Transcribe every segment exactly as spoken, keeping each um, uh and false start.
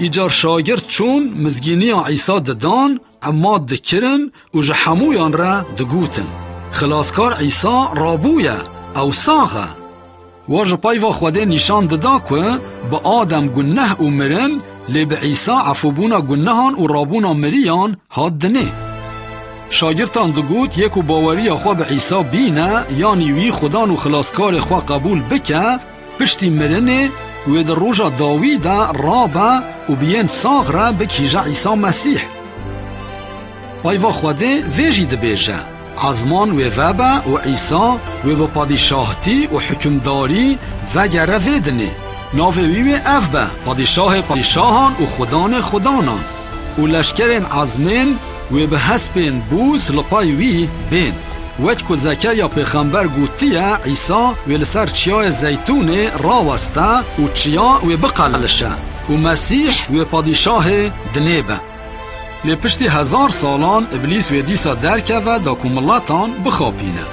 Îcar şagirt çûn mizgîniya Îsa didan, emad dikirin û ji hemûyan re digotin, Xilaskar Îsa rabûye, ew sax e. Wa ji peyva Xwedê nîşan dida ku bi Adem guneh û mirin, lê bi Îsa efûbûna gunehan û rabûna miriyan hat dinê. Şagirtan digot, yê ku baweriya xwe bi Îsa bîne, yanî wî Xudan û Xilaskarê xwe qebûl bike, piştî mirinê wê di roja dawî de rabe û bi yên sax re bigihîje Îsa Mesîh. Peyva Xwedê vê jî dibêje, Ezman wê vebe û Îsa wê bi padîşahtî û hukimdarî vegere vê dinê. Navê wî wê ev be, Padîşahê padîşahan û Xudanê xudanan. Û leşkerên ezmên wê bi hespên bûz li pey wî bên. Wek ku Zekerya pêxember gotiye, Îsa wê li ser çiyayê Zeytûnê raweste û çiya wê biqelişe û Mesîh wê padîşahê dinê be. Lê piştî hezar salan Îblîs wê dîsa derkeve da ku miletan bixapîne.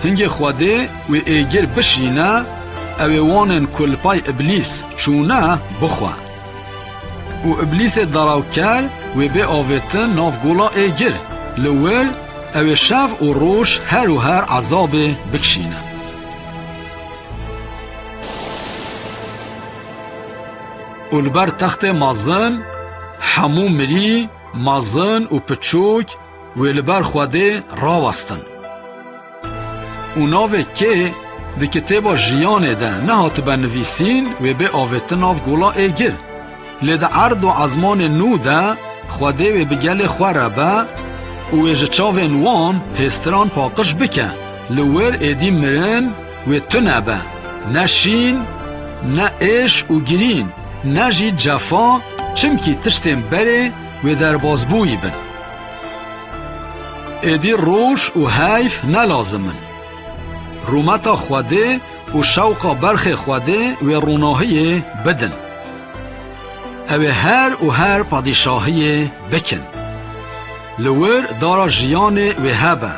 Hingê Xwedê wê êgir bişîne, ew ê wanên ku li pey Îblîs çûne bixwe. Û Îblîsê derawker wê bê avêtin nav gola êgir, li wir ew ê şev û roj her û her ezabê bikişîne. Û li ber textê mezin hemû mirî, mezin û piçûk wê li ber Xwedê rawestin. Û navê kê di kitêba jiyanê de nehatibe nivîsîn, wê bê avêtin nav gola êgir. Lê di erd û ezmanê nû de Xwedê wê bi gelê xwe re be û wê ji çavên wan hêstiran paqij bike. Li wir êdî mirin wê tune be, ne şîn, ne êş û girîn, ne jî cefa, çimkî tiştên berê wê derbazbûyî bin. Êdî roj û heyv ne lazim in. Rûmeta Xwedê û şewqa berxê Xwedê wê ronahiyê bidin. Ew ê her û her padîşahiyê bikin. Li wir dara jiyanê wê hebe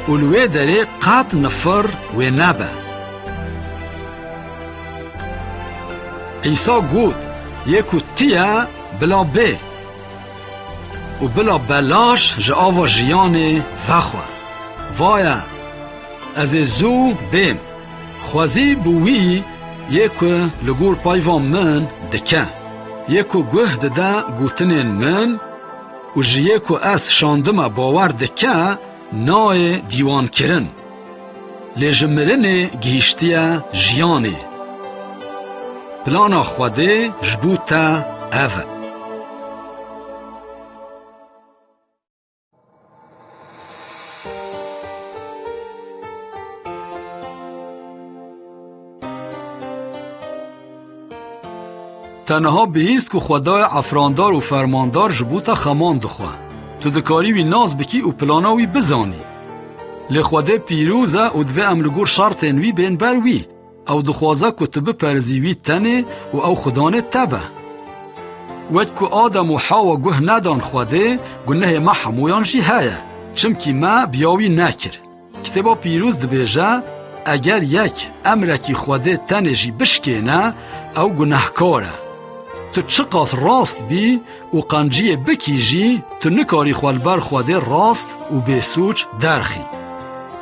û li wê derê qet nifir wê nebe. Îsa got, Yê ku tiye bila bê û bila belaş ji ava jiyanê vexwe. Vaye, ez ê zû bêm. Xwezî bi wî yê ku li gor peyva min dike, yê ku guh dide gotinên min û ji yê ku ez şandime bawer dike, nayê dîwankirin. Lê ji mirinê gihîştiye jiyanê. Plana Xwedê ji bo te ev e. Te niha bihîst ku Xwedayê efrandar û fermandar ji bo te xeman dixwe. Tu dikarî wî nas bikî û plana wî bizanî. Lê Xwedê pîroz e û divê em li gor şertên wî bên ber wî. Ew dixwaze ku tu biperizî wî tenê û ew Xudanê te be. Wek ku Adem û Hawa guh nedan Xwedê, gunehê me hemûyan jî heye, çimkî me bi ya wî nekir. Kitêba Pîroz dibêje, Eger yek emrekî Xwedê tenê jî bişkêne, ew gunehkar e. Tu çiqas rast bî û qenciyê bikî jî, tu nikarî xwe li ber Xwedê rast û bêsûc derxî.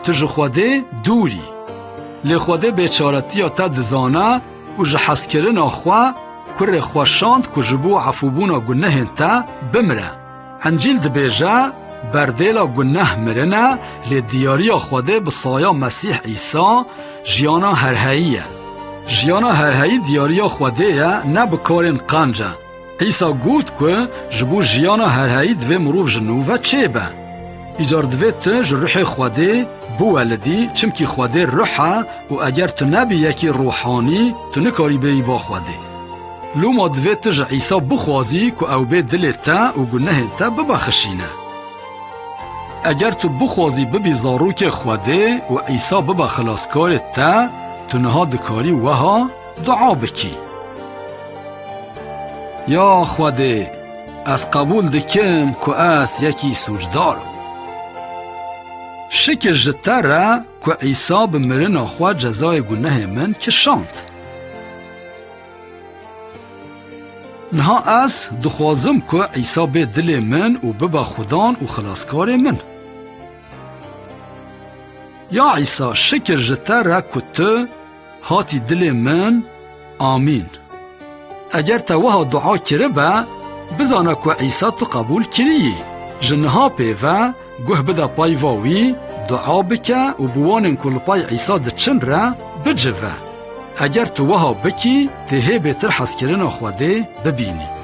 Tu ji Xwedê dûr î. Lê Xwedê bêçaretiya te dizane û ji hezkirina xwe kurê xwe şand ku ji bo efûbûna gunehên te bimire. Encîl dibêje, Berdêla guneh mirin e, lê diyariya Xwedê bi saya Mesîh Îsa jiyana herheyî ye. Jiyana herheyî diyariya Xwedê ye, ne bi karên qenc e. Îsa got ku ji bo jiyana herheyî divê mirov ji nû ve çêbe. Îcar divê tu ji ruhê Xwedê biwelidî, çimkî Xwedê ruh e û eger tu nebî yekî ruhanî, tu nikarî bêyî ba Xwedê. Loma divê tu ji Îsa bixwazî ku ew bê dilê te û gunehên te bibexişîne. Eger tu bixwazî bibî zarokê Xwedê û Îsa bibe xilaskarê te, tu niha dikarî weha dua bikî. Ya Xwedê, ez qebûl dikim ku ez yekî sûcdar im. Şikir ji te re ku Îsa bi mirina xwe cezayê gunehê min kişand. Niha ez dixwazim ku Îsa bê dilê min û bibe Xudan û Xilaskarê min. Ya Îsa, şikir ji te re ku tu hatî dilê min. Amîn. Eger te wiha dua kiribe, bizane ku Îsa tu qebûl kiriyî. Ji niha pê ve guh bide payva wî, dua bike û bi wanên ku li pay Îsa diçin re bicive. Eger tu wiha bikî, tê hê bêtir hezkirina Xwedê bibînî.